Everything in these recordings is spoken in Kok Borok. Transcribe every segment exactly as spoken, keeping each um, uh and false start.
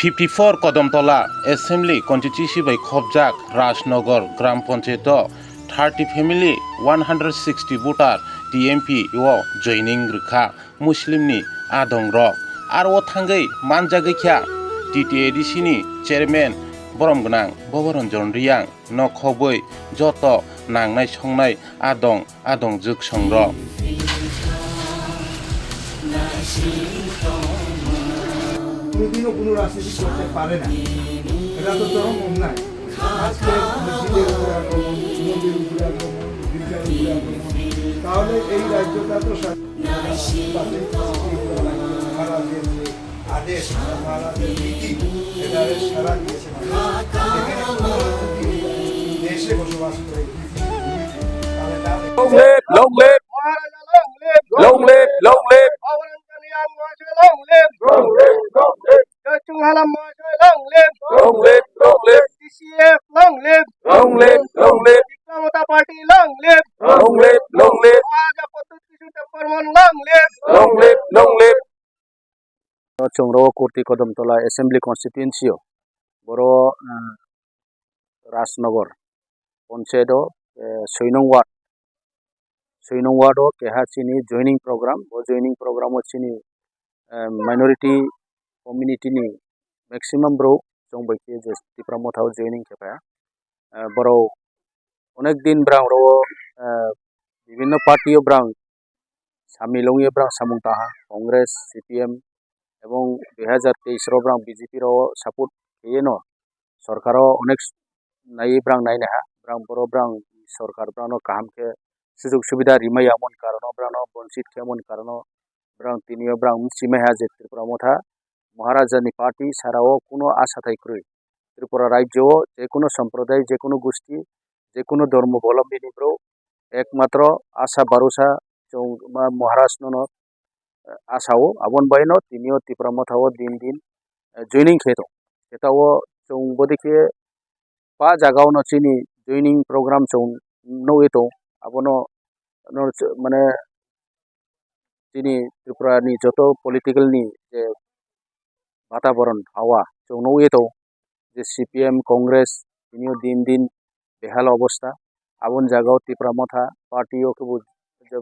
Fifty four Kodamtola Assembly Constituency bai khopjak Rajnagar Gram Panchayat o thirty family one hundred sixty voter T M P o joining rwkha Muslim ni adong rok. Aro o thangwi manjagwi kha T T A D C ni chairman borom gwnang Bhoboranjan Reang no khobwi joto nangnai songnai adong adong jwk song rok. কোনোদিনও কোনো রাজনীতি করতে পারে না। এটা তো চরম অন্যায়। আজকে মসজিদের উপরে আক্রমণ, মন্দির উপরে আক্রমণ, গির্জার উপরে আক্রমণ, তাহলে এই রাজ্যটা তো স্বাধীন। মহারাজের যে আদেশ, মহারাজের নীতি, এটা সারা দিয়েছে মানুষ। এখানে কোনো রাজনীতি নেই। দেশে বসবাস করে। তাহলে তার Long live, long live, মহারাজা long live, long live, long live. Bhoboranjan Reang মহাশয় long live. Long live, long live. Joychung Halam মহাশয় long live. Long live, long live. T C F long live. Long live, long live. Tipra Motha Party long live. Long live, long live. Maharaja প্রদ্যোৎ Kishore Debbarman long live. Long live, long live. Chwng ro Kurti Kodamtola Assembly Constituency o. Boro, ah, Rajnagar Panchayat o, eh, soi nung ward. Soi nung ward o keha chini joining program. Bo joining program o chini, eh, minority community ni maximum borok chwng bai khe je Tipra Motha o joining khe phaia. Eh, borok onek din brang ro, eh, bibhinno party o brang samil wngwi brang samung tangha, Congress, C P M, ebong dui hazar teis ro brang B J P ro support khaiwi no sorkar o onek naiwi brang nainaha, brang boro brang sorkar brang no kaham khe sujug subida rimaya mon karon o brang no bonchit khe mon karon o brang tini o brang chimaiha je Tripura Motha Maharaja ni party sara o kuno asa thai kwrwi. Tripura rajyo o je kuno somproday, je kuno gusti, je kuno dhormo bolombi ni borok ekmatro asa barosa chwng ma Maharaj no no, eh, asa o. Aboni bai no tini o Tipra Motha o din din, eh, joining khe tong. Khe ta o chwng bodi khe pa jaga o no chini joining program chwng nugwi tong. Abono no ch-, mane chini Tripura ni joto political ni je bataboron hawa chwng nugwi tong je C P M, Congress tini o din din behal obostha. Aboni jaga o Tipra Motha party o khe bo je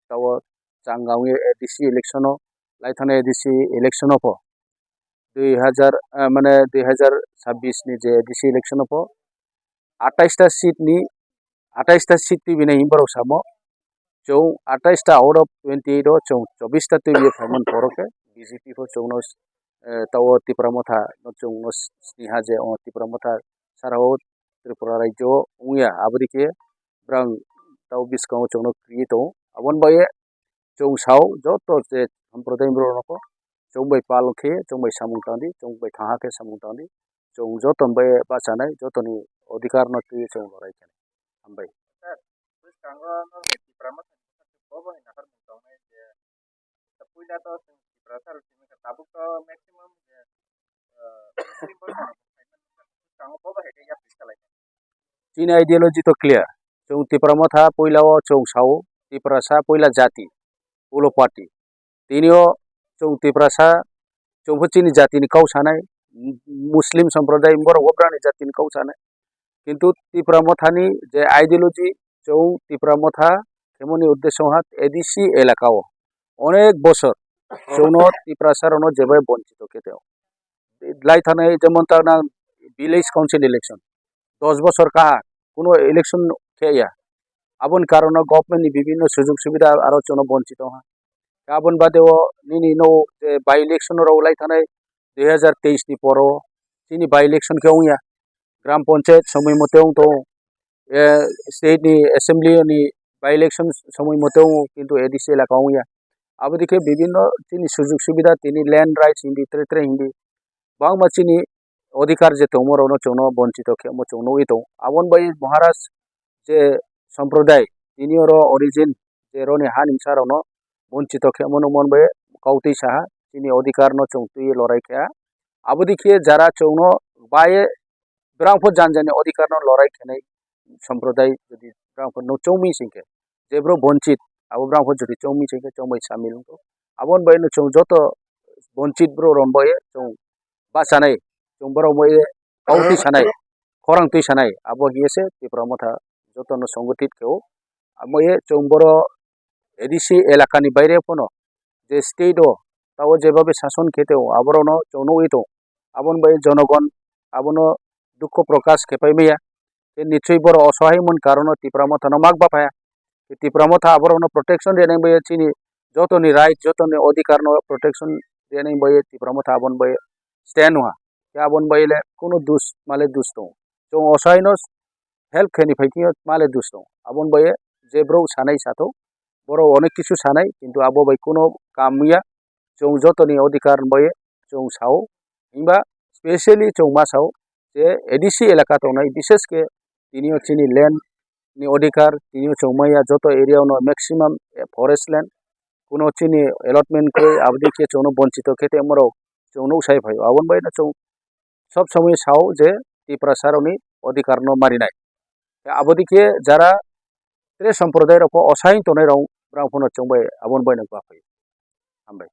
ta o chang wngwi A D C election o lai thani A D C election o pho dui hazar, ah, mane dui hazar chabbish ni je A D C election o pho atais ta seat ni, atais ta seat twi bini himborok samo, chwng atais ta out of twenty eight o chwng chobbish ta twi phaimani borok khe B J P pho chwngno, eh, ta o Tipra Motha no chwngno siniha je o Tipra Motha sara o Tripura rajyo o wngya, aboni khe brang ta o bwskango chwngno kwrwi tongo. Aboni bagwi chwng sao joto je sampradayni borok rokno chwng bai pal khe, chwng bai samung tangdi, chwng bai thanha khe samung tangdi, chwng joto bai bachanai, jotoni odhikar no twi chwng lorai khe. Hambai. Sir, bwskango nokni Tipra Motha ni bwskango bo hai naharmung tongnai je, puila to chwng Tiprasa rok simi kha, tabuk to maximum je, ah, Muslim borok rok bwskango bo hai khe yapri salai. Chini ideology to clear. Chwng Tipra Motha puila o chwng sao, Tiprasa puila jati, ulo party. Tini o chwng Tiprasa, chwng pho chini jatini kok sanai, Muslim somproday borok bo brani jatini kok sanai. Kintu Tipra Mothani je ideology, chwng Tipra Motha khemoni uddesho ha A D C elaka o onek bosor chwngno Tiprasa rokno jebai bonchito khe teo. Lai thani jemon ta nang village council election, dos bosor kaha kuno election khe ya. Aboni karono government ni bibhinno sujug subida aro chwngno bonchito ha. Aboni bade o nini no je by election rok lai thanai dui hazar teis ni poro chini by election khe wngya. Gram panchayat somoi mote wng tongo. Eh, state ni assembly ni by election somoi mote wng kintu A D C elaka wngya. Aboni khe bibhinno chini sujug subida tini land rights hindi, tere tere hindi. Bangma chini odhikar je tongmo rokno chwngno bonchito khe omo chwng nugwi tongo. Aboni bai Maharaj je somproday tini oro origin je roni ha nimsa rokno bonchito khe omo nukmani bai kautwi saha chini odhikar no chwng twi lorai kha. Aboni khe jara chwngno bai brang pho jan jani odhikar no lorai khenai somproday jodi brang pho no chongmi singkhe je bro bonchit abo brang pho jodi chongmi singkhe chongbai samil wngkho. Aboni bai no chwng joto bonchit bro ron bai chwng bachanai, chwng borok bai kau twi sanai, khorang twi sanai, abo hiye se Tipra Motha jotono songothit khe o. Amo ye chwng boro A D C elakani baire phano je state o tao jebabe sason khe teo aborokno chwng nugwi tongo. Aboni bai jonogon abono dukho prokash khe pai maya. Tei nichoi borok osohai mon karono Tipra Mothano mak baphaya. Tipra Motha aborokno protection rwnai bai chini jotoni right, jotoni odhikar no protection rwnai bai Tipra Motha aboni bai stand wngha. Khe aboni bai le kuno dus male dus tongo. Chwng osohai no help khaini phai thio male dus tongo. Aboni bai je bro sanai sato, boro onek kisu sanai, kintu abo bai kuno kam ya. Chwng jotoni odhikar bai chwng sao, himba specially chwng ma sao je A D C elaka tongnai, bishesh khe tini o chini land ni odhikar, tini o chwng maya joto area no maximum forest land, kuno chini allotment khe aboni khe chwngno bonchito khe tei morok chwng nuk sai phai. Aboni bai no chwng sob somoi sao je Tiprasa rokni odhikar no marinai. Aboni khe jara tre somprodai rok o osain tongnai rok, rok phano chwng bai aboni bai no gwa phai. Hambai.